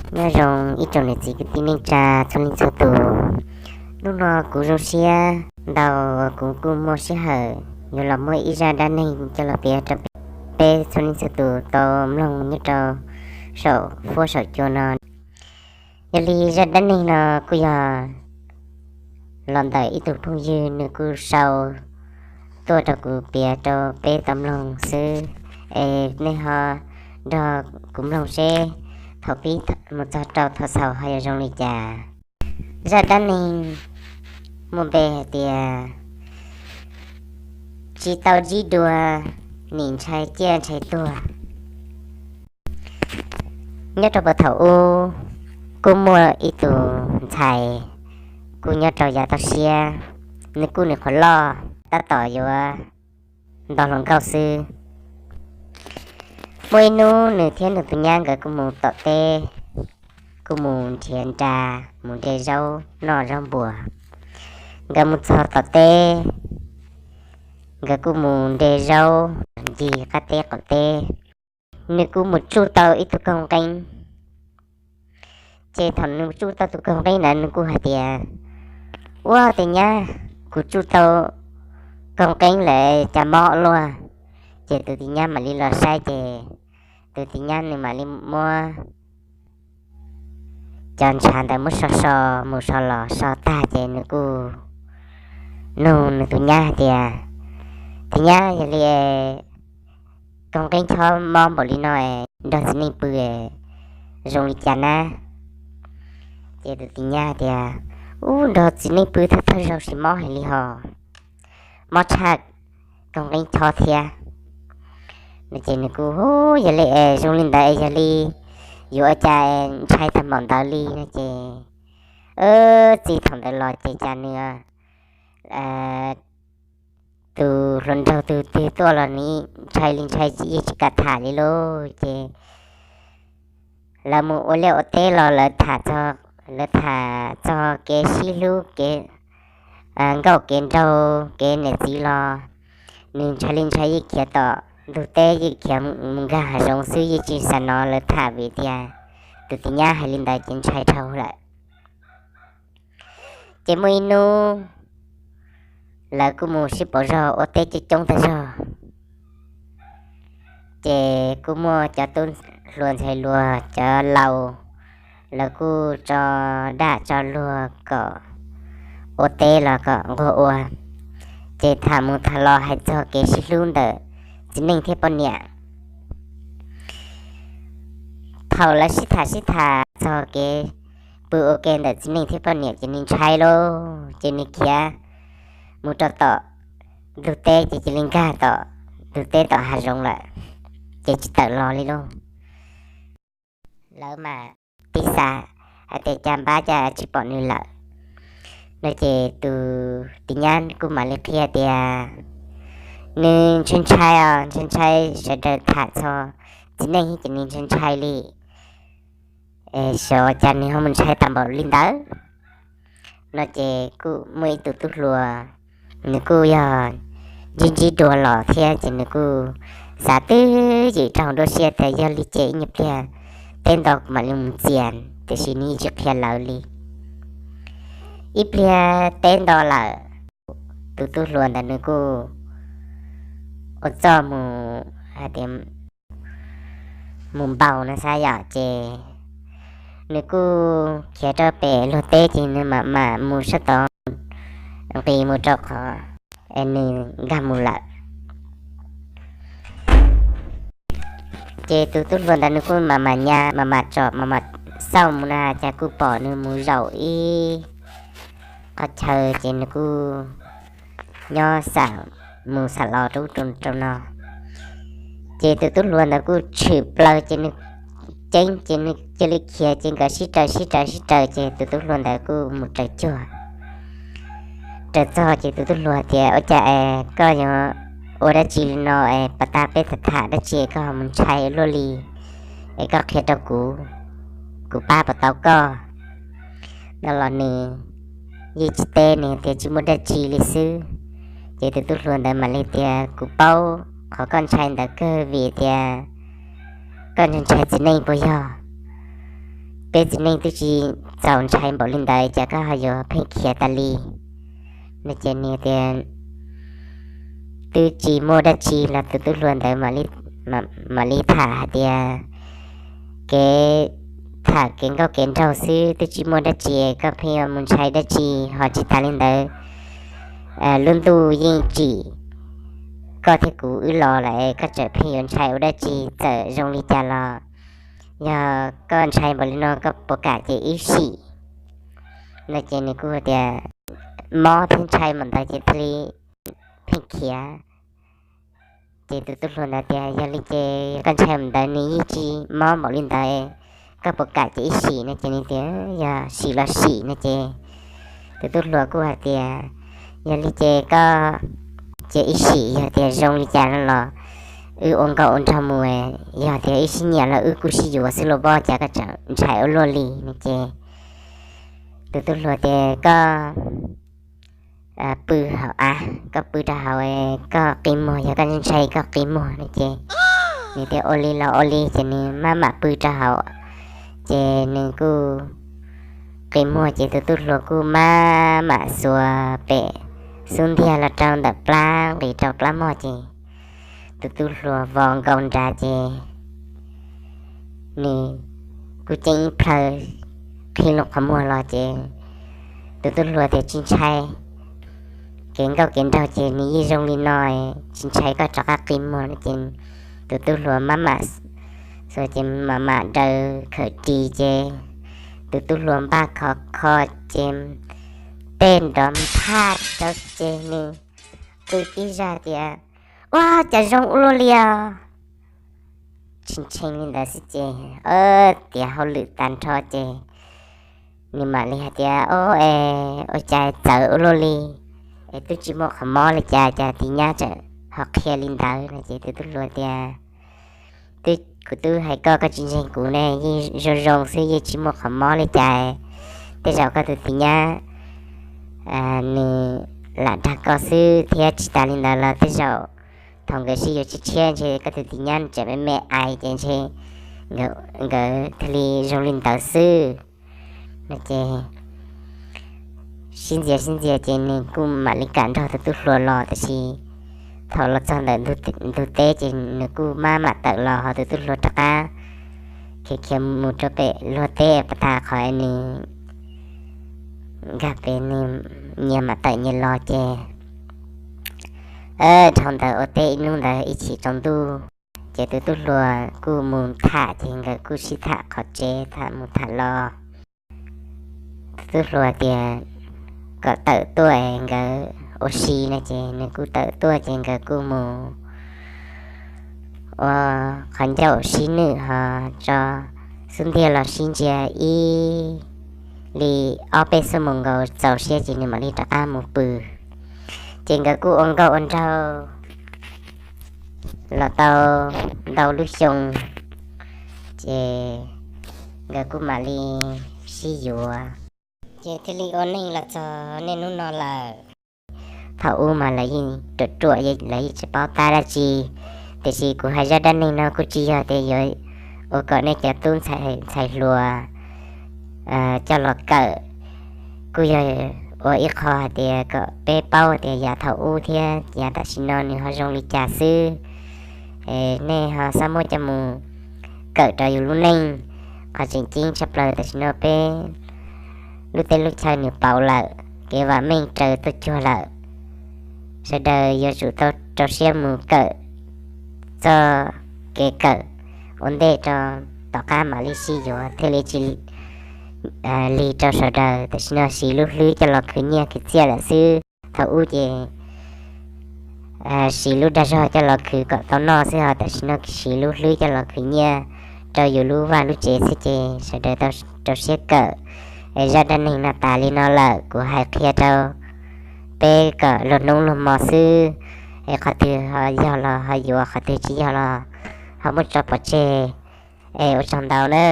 Nyob zoo ib tsoom niam txiv kwv tij neej tsa txhua leej txhua tus. Hnub no kuv zoo siab ntau, kuv kuj muaj sij hawm yuav los muab ib zaj dab neeg coj los piav rau peb txhua leej txhua tus tau mloog nyob rau saum huab saum cua no. Yog li zaj dab neeg no kuj yog los ntawm ib tug phooj ywg nws kuj sau tuaj rau kuv piav rau peb tau mloog xwb. Es nej ho nrog kuv mloog seb thaum pib mus txog rau thaum xaus ho yuav zoo li cas. Zaj dab neeg muaj npe hais tias tsis tau ntsib dua, nim ntshai ciaj ntshai tuag. Nyob rau puag thaum ub, kuj muaj ib tug ntxhais kuj nyob rau yav toj siab, nws kuj nws qhuav loj tab tom yuav nto hluas nkauj xwb. Muaj ib hnub nws thiab nws tus nyab nkawd kuj mus tom teb, kuj mus nrhiav nra, mus de zaub noj zaub npua. Nkawd mus txog tom teb, nkawd kuj mus de zaub ncig qab teb qaum teb. Nws kuj mus tsuj tau ib tug koog qeeb. Ces thaum nws tsuj tau tus koog qeeb ntawd nws kuj hais tias, Ua tus nyab, kuv tsuj tau koog qeeb lawm cas mob luaj. Ces tus tis nyab mam li los saib ces tus tis nyab nws mam li muab cov ntshav ntawd muab so so mus so los so tag ces nws kuj nug nws tus nyab hais tias, Tis nyab, yog li koog qeeb chob mob npaum li no nrog txiv neej pw zoo li cas na? Ces tus tis nyab tias, Ub, nrog txiv neej pw thawj thawj zaug tsis mob heev li hos, mob tshaj koog qeeb chob thiab. No ces nws kuj, Ub, yog li es zoo li ntawd es yog li yuav ua cas ntshai tag npaum ntawd li? No ces txij thaum ntawd los ces cas nws tus hluas nraug tus twg tuaj los nws ntshai li ntshai yeej tsis kam tham li lauj. Ces lawv mus ua liaj ua teb los lawv tham, lawv tham txog kev sib hlub, kev nkauj kev nraug, kev niam txiv los nws ntshai li ntshai yeej khiav tom ntug teb, yeej khiav mus nkag hav zoov xwb, yeej tsis xav hnov lawv tham vim tias tus tis nyab hais li ntawd ces ntshai dhau lawm. Ces muaj ib hnub lawv kuj mus sib pauv zog ua teb coob coob tag zog, ces kuj muaj cov tub hluas ntxhais hluas cov laus, lawv kuj tso dag tso luag kom ua teb los kom nquag ua. Ces tham mus tham los hais txog kev sib hlub ntawm txiv neej thiab poj niam. Thaum lawv sib tham sib tham txog kev pw ua ke ntawm txiv neej thiab poj niam ces nws ntshai lauj, ces nws khiav mus rau tom ntug teb, ces cia li nkag tom ntug teb tom hav zoov lawm, ces tsis tawm los li lauj. Lawv mam tib xav hais tias cas npab cas tsis pom nws lawm. No ces tus tis nyab kuj mam li qhia tias nws ntshai ntshai os, ntshai ntshai sawv daws tham txog txiv neej ces nws ntshai ntshai li, xyov cas nws ho mus ntshai tag npaum li ntawd. No ces kuj muaj ib tug tub hluas, nws kuj yog ntsib ntsib dua los thiab ces nws kuj xav twj ywm rau hauv nruab siab tias yog li ces ib nyuag pliag teb nto kuv mam li mus txias, tiam sis nws yeej tsis qhia lawv li. Ib pliag teb nto lawm, tus tub hluas ntawd nws kuj ua txuj mus hais tias mus npau no xav yom, ces nws kuj khiav rau pem luag teb ces nws mam mam mus sab tod nqis mus rau qhov es nws nkag mus lawm. Ces tus tub hluas ntawd nws kuj mam mam nyas mam mam tsom mam mam xauj mus na cas kuj pom nws mus zaum ib qhov chaw ces nws kuj nyob xam mus xam los rau ub rau no. Ces tus tub hluas ntawd kuj tshwm plaws ces nws ceeb ces nws cia li khiav ces nkawd sib raws sib raws sib raws ces tus tub hluas ntawd kuj mus raws cuag. Raws txog ces tus tub hluas tias, Ua cas es koj yuav ua dab tsi li no es pas tag peb tham tham dab tsi es koj ho mus ntshai luaj li, es koj qhia rau kuv, kuv pab puas tau koj? No los nws yeej tsis teb, nws tias tsis muaj dab tsi li xwb. Ces tus tub hluas ntawd mam li tias, Kuv paub qhov koj ntshai ntawd kawg vim tias koj ntshai ntshai txiv neej puas yog? peb txiv neej twb tsis txaus ntshai npaum li ntawd ces koj ho yuav pheej khiav tas li. No ces nws tias twb tsis muaj dab tsi los tus tub hluas ntawd mam li tham hais tias kev tham kev nkauj kev nraug xwb twb tsis muaj dab tsi, koj pheej yuav mus ntshai dab tsi, ho tsis tas li ntawd lub ntuj yeej tsim koj thiab kuv wb los lawm, koj tseem pheej yuav ntshai ua dab tsi, txawm zoo li cas los yog koj ntshai npaum li no koj puas kam ces wb sim? No ces nws kuj tias mob thiab ntshai mus ntawd ces thiaj li pheej khiav. Ces tus tub hluas ntawd tias yog li ces koj ntshai mus ntawd nws yeej tsis mob npaum li ntawd, koj puas kam ces wb sim? No ces nws tias yog sim los sim. No ces tus tub hluas kuj hais tias yog li ces koj ces wb sim, yog tias zoo li cas no los wb ua nkauj ua nraug mus, yog tias wb sib nyiam los wb kuj sib yuav xwb los pob, cas koj tseem ntshai ua luaj li? No ces tus tub hluas tias koj pw hauv av, koj pw rau hauv, koj qi muag, yog koj ntshai koj qi muag. No ces nws tias ua li los ua li, ces nws maj mam pw rau hauv. Ces nws kuj qi muag ces tus tub hluas kuj maj mam xuas pem xub ntiag los rau ntawm plab nqis rau plab mog ces tus tub hluas vos nkaus nrad ces nws kuj ceeb plhaw qhib loo qhov muag los ces tus tub hluas tias tsis ntshai, kev nkauj kev nraug ces nws yeej zoo li no, tsis ntshai, koj rov qab qi muag. No ces tus tub hluas maj mam xuas ces maj mam daws khawm ris ces tus tub hluas npaj khov kho ces tej nrov nphaj rau ces nws qw tib zaj tias ua cas zoo ua luaj li os. Tshee tshee li ntawd xwb ces tiav hauj lwm tag nrho ces nws mam li hais tias o, es ua cas txawv ua luaj li, es twb tsis muaj qhov mob li cas, cas tus nyab tseem ho qhia li ntawd? No ces tus tub hluas tias twb kuv twb hais koj, koj tsis ntseeg kuv ne, yeej zoo zoo xwb, yeej tsis muaj qhov mob li cas. Tej zaum koj tus txiv nyab nws lam dag koj xwb thiab, tsis tas li ntawd los tej zaum thaum nkawd sib yuav tshiab tshiab ntshe koj tus txiv nyab tseem me me ais ces ntshe nkawd thiaj li zoo li ntawd xwb. No ces sib ntxias sib ntxias ces nws kuj mam li kam nrog tus tub hluas los, tab sis thaum los txog ntawm ntug teb ces nws kuj maj mam tawm los, ho tus tub hluas rov qab khiav khiav mus rau pem luag teb pas tas qhov nws nkag pem, nws nyias mam tawm nyias los ces dhau ntawd ua teb ib hnub ntawd ib chim tsaus ntuj ces tus tub hluas kuj mus tham ces nkawd kuj sib tham qhov tsev, tham mus tham los. Tus tub hluas tias kom tawm tuaj nkawd ua si no ces nws kuj tawm tuaj ces nkawd kuj mus ua qhov ncauj sib nwj ho tso xub ntiag los sib ntsia ib li ob peb xuab moos nkaus txaus siab ces nws mam li rov qab mus pw. Ces nkawd kuj ua nkauj ua nraug los tau ntau lub xyoo ces nkawd kuj mam li sib yuav, ces thiaj li ua neej los txog niaj hnub no lawm. Thaum ub mas lawv yeej ruam ruam, lawv yeej tsis paub tab dab tsi, tiam sis kuv hais zaj dab neeg no kuj tsis yog tias yuav ua kom nej cov tub ntxhais hluas coj los kawm, kuj yog ua ib qho hais tias kom peb paub tias yav thaum ub thiab yav tam sim no nws ho zoo li cas xwb. Nej ho xab muab coj mus kawm rau yus lub neej. Qhov tseem ceeb tshaj plaws tam sim no peb lub teb lub chaw nws pauv lawm, kev vam meej raws tuaj cuag lawm. Sawv daws yuav tsum tau rau siab mus kawm txoj kev kawm ua ntej rau tom qab mam li sib yuav thiaj li tsis lig rau sawv daws. Tam sim no siv lub hlwb coj los khwv nyiaj khwv txiaj lawm xwb. Thaum ub ces siv lub dag zog coj los khwv kom tau noj xwb, ho tam sim no siv lub hlwb coj los khwv nyiaj rau yus lub vaj lub tsev xwb ces sawv daws rau siab kawm. Es zaj dab neeg no tas li no lawm, kuv hais qhia rau peb kom luag hnub luag hmo xwb. Es qhov twg ho yog los ho yuav, qhov twg tsis yog los ho muab tso pov tseg. Es ua tsaug ntau na.